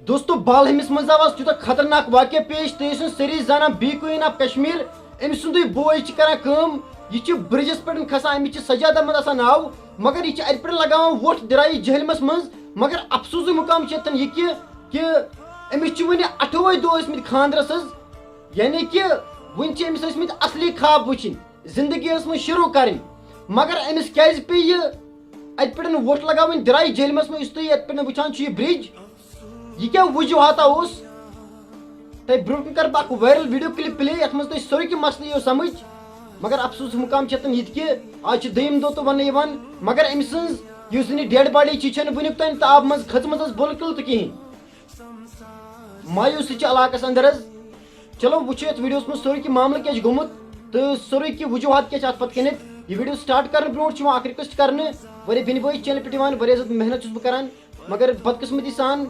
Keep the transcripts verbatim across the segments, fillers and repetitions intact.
دوستو، بالہمِس منٛز آو آز تیوٗتاہ خطرناک واقعہ پیش، تُہۍ ٲسِو سٲری زانان بی کوئین آف کشمیر، أمۍ سُنٛدُے بوے چھِ کران کٲم، یہِ چھِ برجس پٮ۪ٹھ کھسان، أمِس چھِ سجادہ احمد آسان ناو، مگر یہِ چھِ اَتہِ پٮ۪ٹھ لگاوان وۄٹھ درایہِ جہلمس منٛز۔ مگر افسوسٕے مُقام چھِ ییٚتٮ۪ن یہِ کہِ، کہِ أمِس چھِ وُنہِ اَٹھووَے دۄہ ٲسمٕتۍ خانٛدرس حظ، یعنی کہِ وُنہِ چھِ أمِس ٲسمٕتۍ اصلی خواب وٕچھِنۍ، زندگی ٲسمٕژ شروع کرٕنۍ، مگر أمِس کیازِ پیٚیہِ یہِ اَتہِ پٮ۪ٹھ وۄٹھ لگاوٕنۍ درایہِ جہلمس منٛز؟ یُس تُہۍ یَتھ پٮ۪ٹھ وٕچھان چھِو یہِ برج، یہِ کیٛاہ وجوہاتا اوس؟ تۄہہِ برونٛہہ کُن کرٕ بہٕ اکھ viral video clip play، یتھ منٛز تۄہہِ سورُے کینٛہہ مسلہٕ یِیو سمجھ۔ مگر افسوس مقام چھِ یتن یہِ تہِ کہِ آز چھُ دوٚیِم دۄہ تہٕ وننہٕ یِوان، مگر أمۍ سٕنٛز یُس زن یہِ dead body چھِ، چھنہٕ وُنیُک تام تہٕ آبہٕ منٛز کھٔژمٕژ حظ بِلکُل تہِ کِہینۍ۔ مایوسی چھِ علاقس اندر حظ۔ چلو وٕچھو یتھ videoس منٛز سورُے کینٛہہ معاملہٕ کیٛاہ چھُ گوٚمُت تہٕ سورُے کینٛہہ وجوہات کیٛاہ چھِ اتھ پتہٕ کٔنِتھ۔ یہِ video start کرنہٕ برونٛٹھ چھُ یِوان اکھ request کرنہٕ، واریاہ بیٚنہِ بٲے چھِ channel پٮ۪ٹھ یِوان، واریاہ زیادٕ محنت چھُس بہٕ کران۔ مگر بدقسمتی سان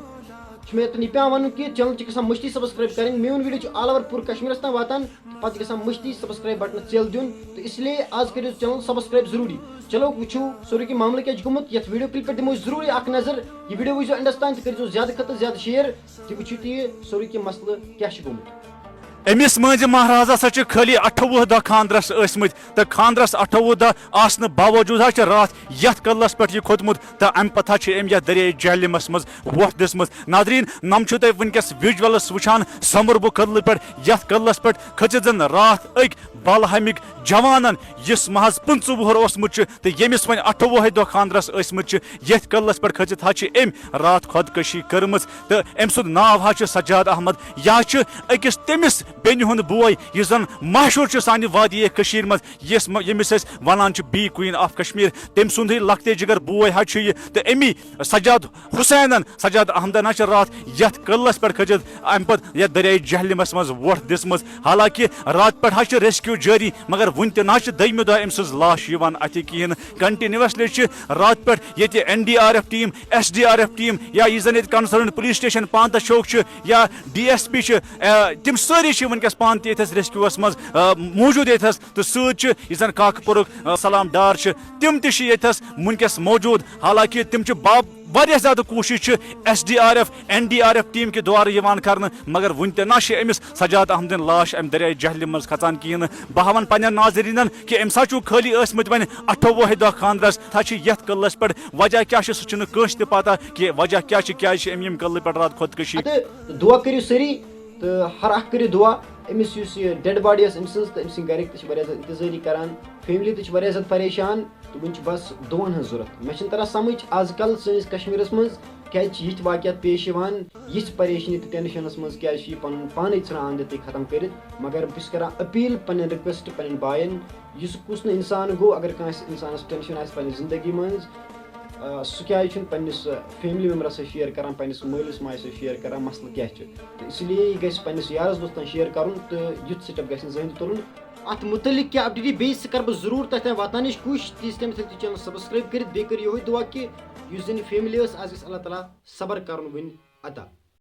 چھُ مےٚ ییٚتٮ۪ن یہِ پٮ۪وان وَنُن کہِ channel چھِ گژھان مٔشتٕے subscribe کَرٕنۍ۔ میون video چھُ all over پوٗرٕ کشمیٖرَس تام واتان، تہٕ پَتہٕ چھِ گژھان مٔشتٕے subscribe buttonس ژیل دیُن۔ تہٕ اس لیے آز کٔرِو channel subscribe ضروٗری۔ چلو وٕچھِو سورُے کینٛہہ معاملہٕ کیٛاہ چھُ گوٚمُت۔ یَتھ video clip پٮ۪ٹھ دِمو أسۍ ضروٗری اَکھ نظر۔ یہِ video وٕچھزیو endس تام تہٕ کٔرۍزیو زیادٕ کھۄتہٕ زیادٕ share۔ تہِ وٕچھِو تُہۍ سورُے کینٛہہ مسلہٕ کیٛاہ چھُ گوٚمُت۔ أمِس مٲنٛزِ مہراز ہسا چھِ خٲلی اَٹھووُہ دۄہ خانٛدرس ٲسمٕتۍ تہٕ خانٛدرس اَٹھووُہ دۄہ آسنہٕ باوجوٗد حظ چھِ راتھ یتھ کدلس پٮ۪ٹھ یہِ کھوٚتمُت تہٕ امہِ پتہٕ حظ چھِ أمۍ یتھ دریائے جہلمس منٛز وۄٹھ دِژمٕژ۔ ناظریٖن، نم چھِو تُہۍ وٕنکیٚس visuals وٕچھان سۄمبربُک کدلہٕ پٮ۪ٹھ، یتھ کدلس پٮ۪ٹھ کھٔژِتھ زن راتھ أکۍ بالہمٕکۍ جوانن، یُس محض پٕنٛژٕہ وُہُر اوسمُت چھُ تہٕ ییٚمِس وۄنۍ اَٹھووُہے دۄہ خانٛدرس ٲسمٕتۍ چھِ، یتھ کدلس پٮ۪ٹھ کھٔژِتھ حظ چھِ أمۍ راتھ خۄدکشی کٔرمٕژ۔ تہٕ أمۍ سُنٛد ناو حظ چھُ سجاد احمد، یہِ حظ چھُ أکِس تٔمِس بیٚنہِ ہُنٛد بوے یُس زن مشہوٗر چھُ سانہِ وادی کٔشیٖرِ منٛز، یس م-، ییٚمِس أسۍ ونان چھِ بی کوئین آف کشمیر۔ تٔمۍ سُنٛدٕے لۄکٹے جگر بوے حظ چھُ یہِ۔ تہٕ أمی سجاد حسینن، سجاد احمدن حظ چھِ راتھ یتھ کدلس پٮ۪ٹھ کھٔژِتھ امہِ پتہٕ یتھ دریائے جہلمس منٛز وۄٹھ دِژمٕژ۔ حالانکہ راتہٕ پٮ۪ٹھ حظ چھُ rescue جٲری، مگر وُنہِ تہِ نہ حظ چھِ دوٚیمہِ دۄہ أمۍ سٕنٛز لاش یِوان اتھِ کِہینۍ۔ Continuously چھِ راتہٕ پٮ۪ٹھ ییٚتہِ N D R F team، S D R F team یا یُس زن ییٚتہِ concerned police station پانتس چوک چھُ یا ڈی ایس پی چھِ، آ، تِم سٲری چھِ وٕنکیٚس پانہٕ تہِ ییٚتہِ حظ rescueس منٛز، آ، موٗجوٗد ییٚتہِ حظ۔ تہٕ سۭتۍ چھِ یُس زن کاکہٕ پوٚرُک، آ، سلام ڈار چھِ، تِم تہِ چھِ ییٚتہِ حظ وٕنکیٚس موٗجوٗد۔ حالانکہ تِم چھِ با-، واریاہ زیادٕ کوٗشِش چھِ S D R F, N D R F team کہِ دورٕ یِوان کرنہٕ، مگر وُنہِ تہِ نہ چھِ أمِس سجاد احمدٕنۍ لاش امہِ دریائے جہلمہِ منٛز کھژان کِہینۍ نہٕ۔ بہٕ ہاوَن پننٮ۪ن ناظریٖنن کہِ أمِس ہا چھُ خٲلی ٲسمٕتۍ وۄنۍ اَٹھووُہے دۄہ خانٛدرس، تھا چھِ یتھ کدلس پٮ۪ٹھ۔ وجہ کیٛاہ چھُ، سُہ چھُنہٕ کٲنٛسہِ تہِ پتہ کہِ وجہ کیٛاہ چھُ، کیٛازِ چھِ أمۍ ییٚمہِ کدلہٕ پٮ۪ٹھ راتھ خۄدکشی۔ تہٕ دعا کٔرِو سٲری، تہٕ ہر اکھ کٔرِو دعا أمِس یُس یہِ dead body ٲس أمۍ سٕنٛز، تہٕ أمۍ سٕنٛدۍ گرِکۍ تہِ چھِ واریاہ زیادٕ انتظٲری کران، family تہِ چھِ واریاہ زیادٕ پریشان، تہٕ وُنہِ چھِ بس دُعاہن ہٕنٛز ضروٗرت۔ مےٚ چھِنہٕ تران سمجھ آز کل سٲنِس کشمیٖرس منٛز کیٛازِ چھِ یِتھۍ واقعات پیش یِوان، یِژھ پریشٲنی تہٕ tensionس منٛز کیٛازِ چھِ یہِ پنُن پانے ژھٕنان أنٛدرۍ تہِ ختم کٔرِتھ۔ مگر بہٕ چھُس کران appeal پننٮ۪ن request پننٮ۪ن باین، یُس کُس نہٕ انسان گوٚو، اگر کٲنٛسہِ انسانس tension آسہِ پننہِ زندگی منٛز، آ، سُہ کیٛازِ چھُنہٕ پننِس، آ، family memberس سۭتۍ share کران، پننِس مٲلِس ماجہِ سۭتۍ share کران، مسلہٕ کیٛاہ چھُ؟ تہٕ اس لیے یہِ گژھِ پننِس یارس دوستن share کرُن تہٕ یُتھ step گژھِ نہٕ زٕہٕنۍ تہِ تُلُن۔ اتھ متعلق کیٛاہ update بیٚیہِ، سُہ کرٕ بہٕ ضروٗر تۄہہِ تام واتناونٕچ کوٗشش۔ تیٖتِس ٹایمس تھٲیِو تُہۍ channel subscribe کٔرِتھ، بیٚیہِ کٔرِو یِہوٚے دعا کہِ یُس زن یہِ family ٲس، از گژھِ اللہ تعالیٰ صبر کرُن وُنہِ عطا۔